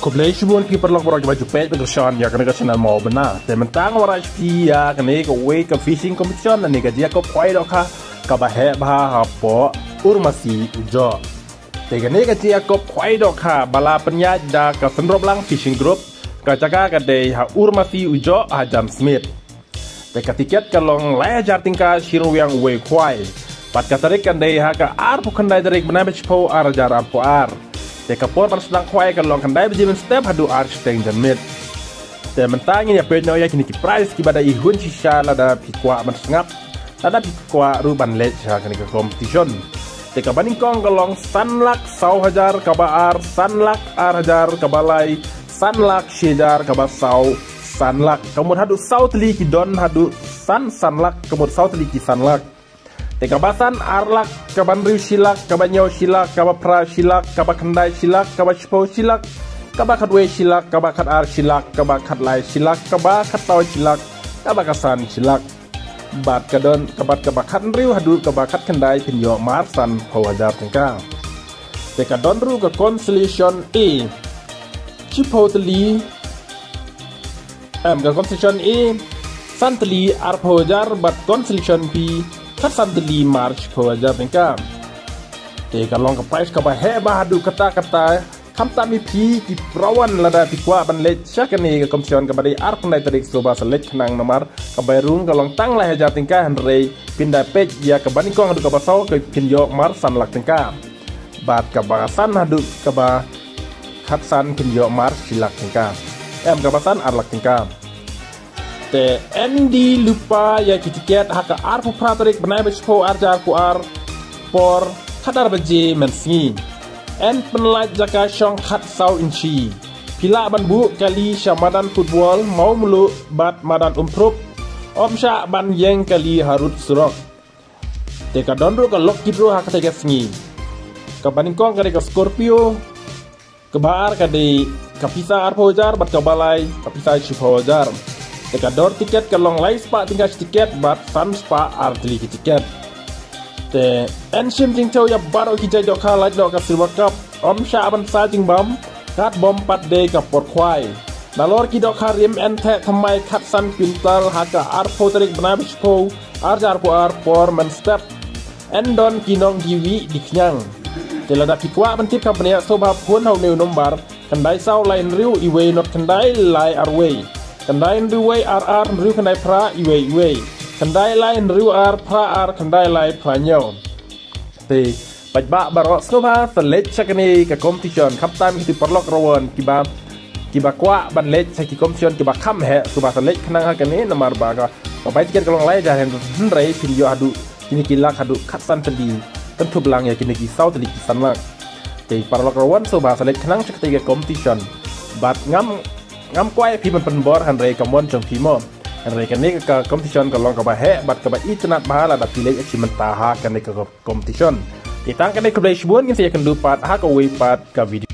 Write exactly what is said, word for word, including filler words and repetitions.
Khublei shibun ki paralok baroh kiba ju peit bad kyrshan ïa kane ka channel Mawbynna. Te mynta nga wanrah sha phi ïa kane kawei ka fishing competition lane ka jingïakob khwai dohkha kaba heh bha hapoh Urmasi Ujoh. Te kane ka jingïakob khwai dohkha ba la pynïaid da ka Synroplang Fishing Group, ka jaka ka dei ha Urmasi Ujoh ha Jan Smit. Te ka tiket ka long lai hajar tyngka shi ryngwiang uwei u khwai. Bad ka tarik kan dei ha ka arphew khyndai tarik bnai ba shiphew ar hajar arphew ar. Te ka por ban sdang khwai ka long khyndai baje mynstep haduh ar shiteng janmiet. Te mynta ngin ïa peit noh ïa kine ki prize kiba da ihun shisha lada phi kwah ban sngap, lada phi kwah ruh ban leit sha kane ka competition. Te kaba nyngkong ka long san lak saw hajar, kaba ar san lak ar hajar, kaba lai san lak shi hajar, kaba saw san lak. Ka mut haduh saw tylli ki don haduh san san lak, ka mut saw tylli ki san lak. Te kaba san ar lak, kaba hynriew shi lak, kaba hynñiew shi lak, kaba phra shi lak, kaba khyndai shi lak, kaba shiphew shi lak, kaba khatwei shi lak, kaba khatar shi lak, kaba khatlai shi lak, kaba khatsaw shi lak, kaba khatsan shi lak. Bad ka don, ka bad kaba khathynriew haduh kaba khatkhyndai phin ïoh mar sanphew hajar tyngka. Te ka don ruh ka consolation A, shiphew tylli, em, ka consolation A, san tylli arphew hajar, bad consolation B, khatsan tylli mar shiphew hajar tyngka. Te ka long ka prize kaba heh bha haduh katta katta. Khamtam ïa phi ki para wan, lada phi kwah ban leit sha kane ka competition kaba dei arphew khyndai tarik, sngewbha sa leit khnang namar ka bai rung ka long tang lai hajar tyngka, hynrei phin da peit ïa kaba nyngkong haduh kaba saw ka phin ïoh mar san lak tyngka. Bad kaba san haduh kaba khatsan phin ïoh mar shi lak tyngka. Em, kaba san ar lak tyngka. Te yn die lypa ïa ki tiket ha ka arphew phra tarik bnai ba shiphew ar hajar arphew ar, por khatar baje mynsngi. Yn pynlait jaka shong khatsaw inshi. Phi lah ban buh kali sha madan football Mawmluh bad madan Umphrup. Ym shah ban ïeng kali harud surok. Te ka don ruh ka lucky draw ha katei ka sngi. Kaba nyngkong ka dei ka Scorpio, kaba ar ka dei ka pisa arphew hajar, bad kaba lai ka pisa shiphew hajar. Te ka dor tiket ka long lai spah tyngka shi tiket bad san spah ar tylli ki tiket. Te yn shim jingthew ïa baroh ki jait dohkha, lait noh ka Silver Cup. Ym shah ban sa jingbam, kat bym pat dei ka por khwai. Nalor ki dohkha rim yn theh thymmai khatsan kwintal ha ka arphew tarik bnai ba shiphew ar hajar arphew ar por mynstep. Yn don ki nongdie wieh die khñiang. Te lada phi kwah ban tip kham bniah, sngewbha phone ha une u nombar: khyndai saw lai hynriew iwei not khyndai lai arwei, khyndai hynriew wei ar ar hynriew khyndai phra iwei iwei, khyndai lai hynriew ar phra ar khyndai lai phra hynñiew. Te paidbah baroh, sngewbha sa leit sha kane ka competition. Khamtam ïa kito ki paralok rawan kiba, kiba kwah ban leit sha ki competition kiba kham heh, sngewbha sa leit khnang ha kane namar ba ka, ka bai tiket ka long lai hajar, hynrei phin ïoh haduh kine ki lak haduh khatsan tylli, kynthup lang ïa kine ki saw tylli ki san lak. Te paralok rawan, sngewbha sa leit khnang sha katei ka competition. Bad ngam, ngam kwah ïa phi ban pynbor, hynrei ka mon jong phi mo. Hynrei kane ka competition ka long kaba heh bad kaba itynnad bha lada phi leit ïa shi mynta ha kane ka competition. Te tang kane, khublei shibun, ngin sa ïakynduh pat ha kawei pat ka video.